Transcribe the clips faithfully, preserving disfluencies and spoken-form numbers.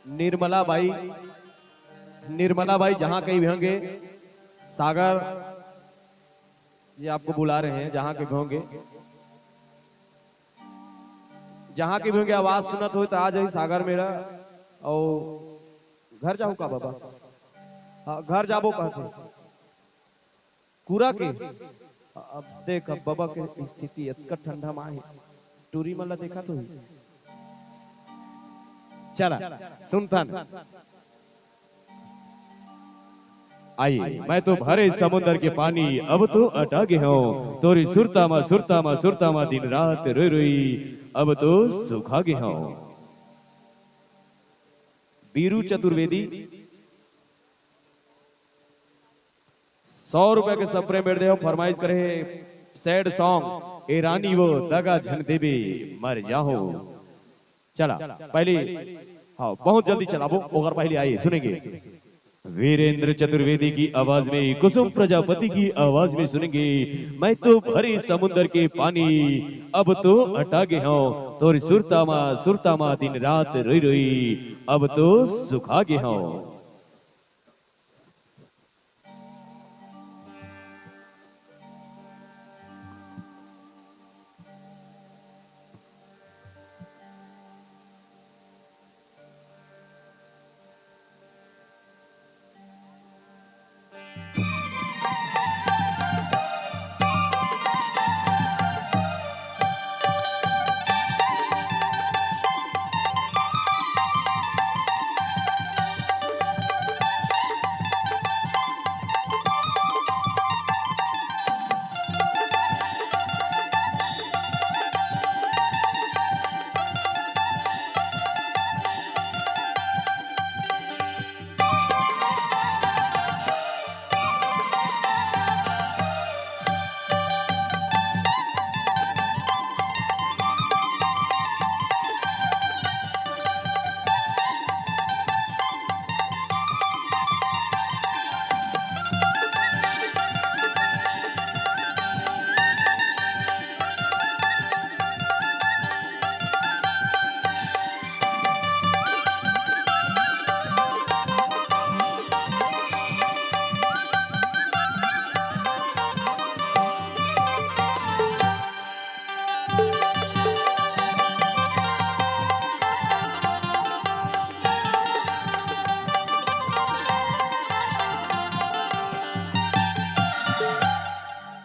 निर्मला बाई, निर्मला बाई जहां कहीं भी होंगे, सागर जी आपको बुला रहे हैं, जहां कहीं भी होंगे, जहां कहीं भी होंगे, आवाज सुनत हो तो आ जाई सागर मेरा। और घर जाहू का बाबा? हाँ, घर जाबो कहते। कुरा के। अब देख, अब बाबा के स्थिति अतका ठंडा मा हे, टूरी मन ला देखत होही। चला, सुनथन। आई, मैं तो भरे समुंदर के पानी, अब तो अटा गे हंव। तोरी सुरता मा, सुरता मा, सुरता मा दिन रात रोई रोई, अब तो सुखा गे हंव। बीरू चतुर्वेदी, सौ रुपया के सप्रे मेड़ दे हो, फरमाइश करे हे सैड सॉन्ग, ए रानी वो दगा झन देबे, मर जाहूं। चला, पहली, हाँ, बहुत जल्दी चलाबो, ओकर पहली आई, सुनेंगे। वीरेंद्र चतुर्वेदी की आवाज में, कुसुम प्रजापति की आवाज में सुनेंगे। मैं तो भरे समुंदर के पानी, अब तो अटा गे हंव। तोर सुरता मा, सुरता मा दिन रात रोई रोई, अब तो सुखा गे हंव।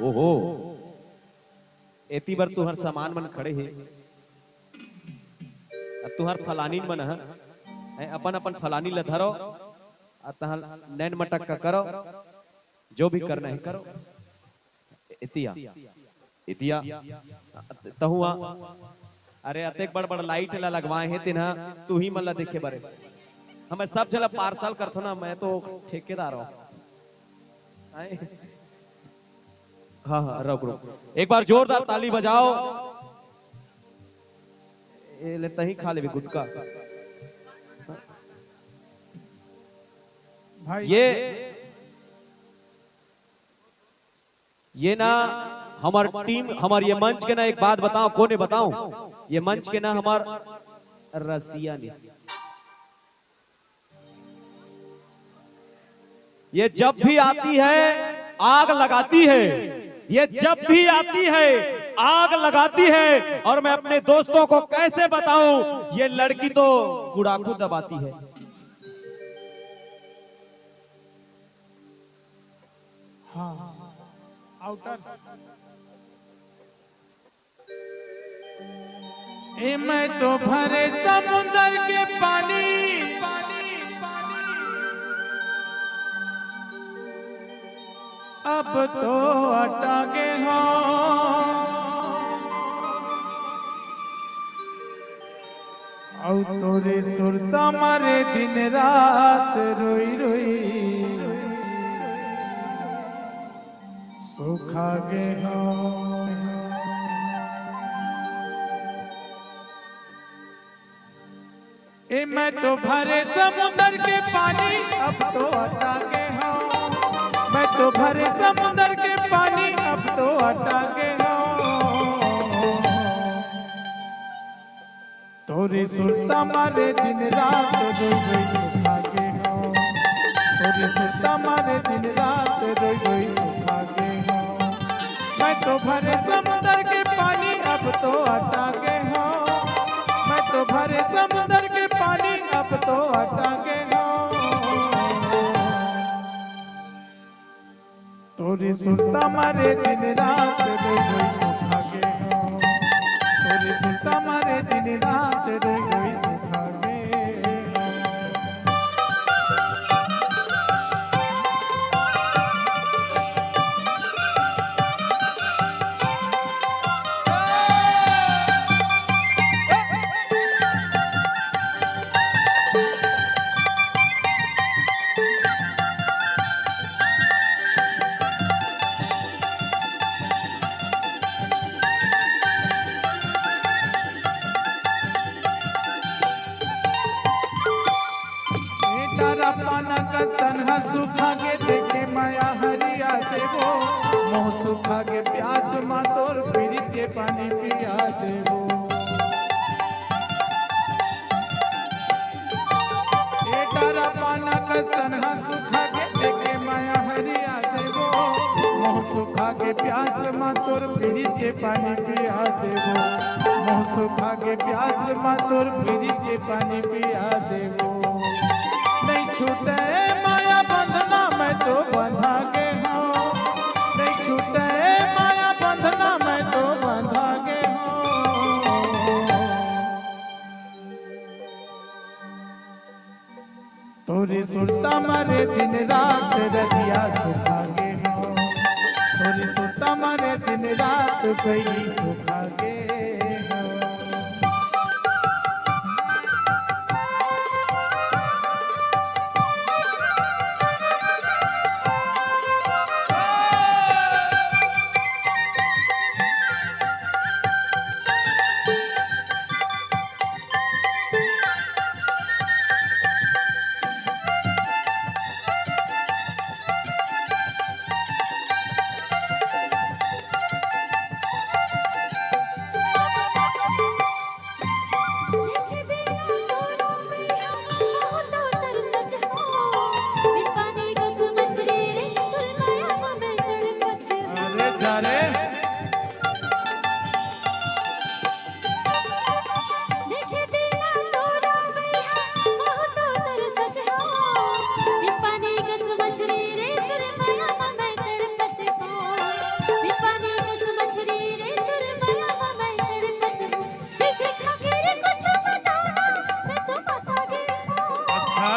ओहो, एती बर तुहर सामान मन खड़े हे। अब तुहर फलानीन मन ह, हैं, अपन अपन फलानी ल धरो, आ तहां नैन मटक्का करो, जो भी करना है करो। एतिया, एतिया, तहुआ। अरे, अतेक बड़ बड़ लाइट ला लगवाए हे तेन ह, तुही मन ला देखे बर। हमें सब झला पार्सल करथो ना, मैं तो ठेकेदार हूँ। आए? हाँ, हाँ, रुक, रुक। एक बार जोरदार ताली बजाओ। ए, ले तही खा लेबे गुटका। भाई। ये, ये ना हमर टीम, हमर ये मंच के ना एक बात बताओ, कोने बताओ? ये मंच के ना हमर रसिया ने। ये जब भी आती है, आग लगाती है। ये जब भी आती है, आग लगाती है। और मैं अपने दोस्तों को कैसे बताऊं, ये लड़की तो गुड़ाखू दबाती है। हाँ, आउटर। ए, मैं तो भरे समुंदर के पानी, अब तो अटा गे हंव। अउ तोरे सुरता मारे दिन रात रोई रोई सुखा गे हंव। ए, मैं तो भरे समुंदर के पानी, अब तो अटा गे हंव। मैं तो भरे समुंदर के पानी, अब तो अटा गे हंव। तोरी सुरता मारे दिन रात रोई रोई सुखा गे हंव। तोरी सुरता मारे दिन रात रोई रोई सुखा गे हंव। मैं तो भरे समुंदर के पानी अब तो अटा गे हंव। मैं तो भरे समुंदर के पानी अब तो अटा गे हंव। तोरी सुरता मारे दिन रात रोई रोई सुखा गे हंव। तोरी सुरता मारे दिन रात रोई रोई सुखा गे हंव। ए डरा पाना कस तन ह सुखा गे, देखे मया हरिया देवो। मोह सुखा गे प्यास मा तोर पीरित के पानी पिया देवो। ए डरा पाना कस तन ह सुखा गे, देखे मया हरिया देवो। मोह सुखा गे प्यास मा तोर पीरित के पानी पिया देवो। मोह सुखा गे प्यास मा तोर पीरित के पानी पिया देवो। नइ छूटे मया बंधना, मैं तो बंधा गे हंव। नइ छूटे मया बंधना, मैं तो बंधा गे हंव। तोरी सुरता मारे दिन रात रजिया सुखा गे हंव। तोरी सुरता मारे दिन रात बइरी सुखा गे हंव। अरे जा रे। अच्छा।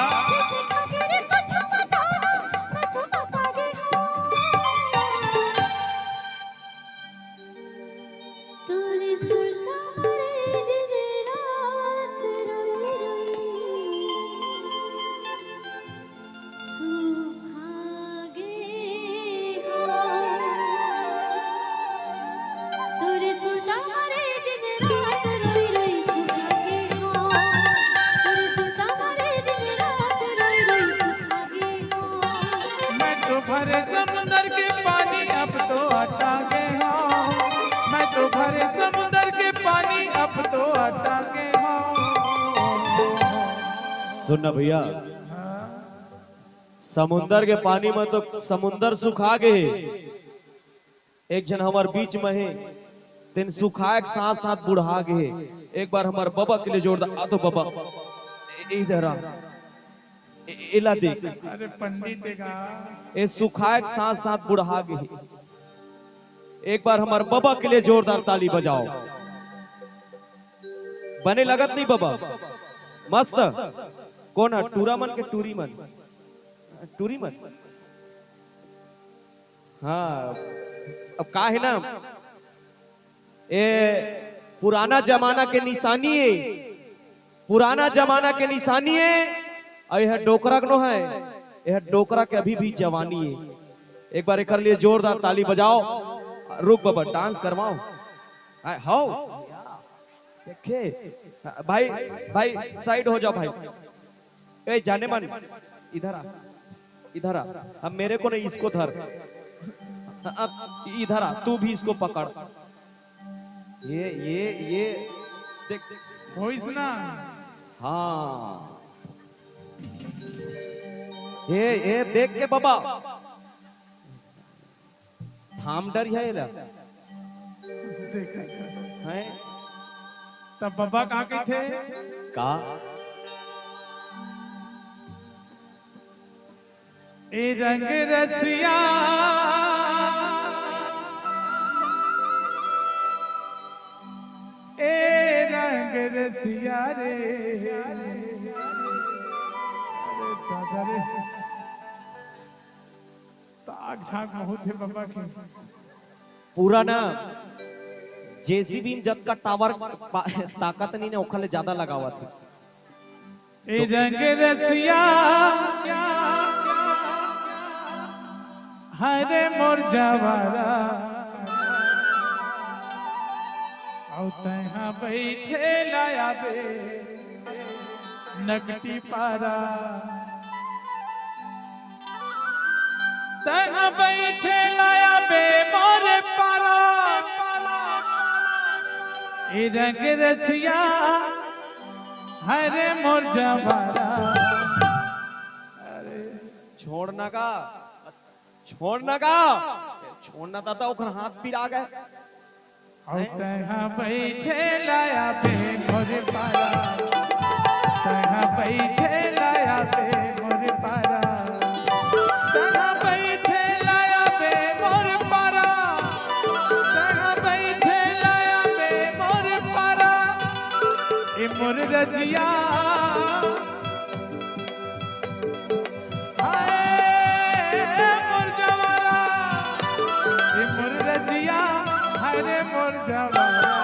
तोरे सुरता मारे दिन रात रोई रोई सुखा गे हंव। तोरे सुरता मारे दिन रात रोई रोई सुखा गे हंव। तोरे सुरता मारे दिन रात रोई रोई सुखा गे हंव। मैं तो भरे समुंदर के पानी अब तो अटा गे हंव। मैं तो भरे समुंदर के पानी अब तो अटा गे हंव। सुन ना भैया, हाँ। समुंदर के पानी में तो समुंदर सुखा गे हे। एक झन हमर बीच में हे, तेन सुखाए के साथ-साथ बुढ़ा गे हे। एक बार हमर बबा के लिए जोरदार, आ तो बबा, ए-, इधर आ। ए-, एला देख। अरे पंडित हे का? ए सुखाए के साथ-साथ बुढ़ा गे हे। एक बार हमर बबा के लिए जोरदार ताली बजाओ। बने लगत नहीं बबा? मस्त। कौन हे? टूरा मन के टूरी मन? टूरी मन? हाँ, अब का हे ना, ए पुराना जमाना के निशानी हे, पुराना जमाना के निशानी हे। अउ यह डोकरा के नो हे, यह डोकरा के अभी भी जवानी हे। एक बार एकर लिए जोरदार ताली बजाओ। रुक बबा, डांस करवाओ। हाँ, हो देखे भाई, भाई साइड हो जाओ भाई। ए जाने मन, इधर आ, इधर आ। अब मेरे को नहीं, इसको धर। अब इधर आ, तू भी इसको पकड़। ये, ये, ये देख, होइस ना। हाँ। ए, ए, देख के बाबा। थाम डर है एला। देख। हैं? तब बाबा का कहिथे? का? ए रंग रसिया, ए रंग रसिया रे। अरे दादा रे। ताक झांक बहुत हे बाबा के। पूरा ना जेसीबी में जतका टावर पा-, ताकत नहीं ना, ओखर ले ज्यादा लगावत हे। ए रंग रसिया, हरे मोर जवारा, अउ तैहा बैठे लाया बे नकटी पारा। तैहा बैठे लाया बे मोर पारा। ए रंग रसिया, हरे मोर जवारा। अरे छोड़ना का, छोड़ना का, छोड़ना दादा, ओखर हाथ पिरा गे। अउ तैहा बैठे लाया बे मोर पारा, तैहा बैठे लाया बे मोर पारा, तैहा बैठे लाया बे मोर पारा, तैहा बैठे लाया बे मोर पारा। ए मोर रजिया, हाय मोर जवारा, ए मोर रजिया, हाय रे मोर जवारा।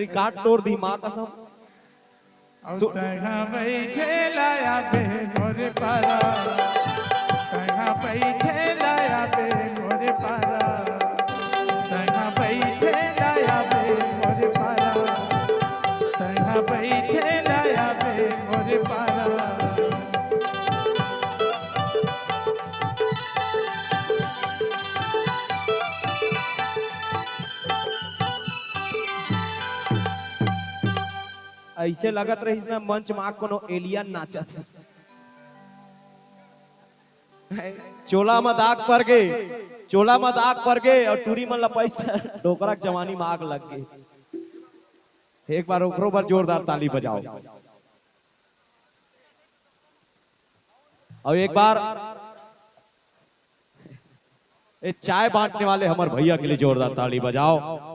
रिकॉर्ड तोड़ दी माँ कसम। अउ सु- तैहा बैठे लाया बे मोर पारा, तैहा बैठे लाया बे मोर पारा, तैहा बैठे लाया बे मोर पारा, तैहा बैठे लाया बे मोर पारा। ऐसे लगत रहिस ना मंच मा कोनो एलियन नाचत हे। चोला म दाग पर गे, चोला म दाग पर गे अउ टूरी मन ल पैसा डोकरा के जवानी म आग लग गे। एक बार ओकरो बर जोरदार ताली बजाओ। अउ एक बार ए चाय बांटने वाले हमर भैया के लिए जोरदार ताली बजाओ।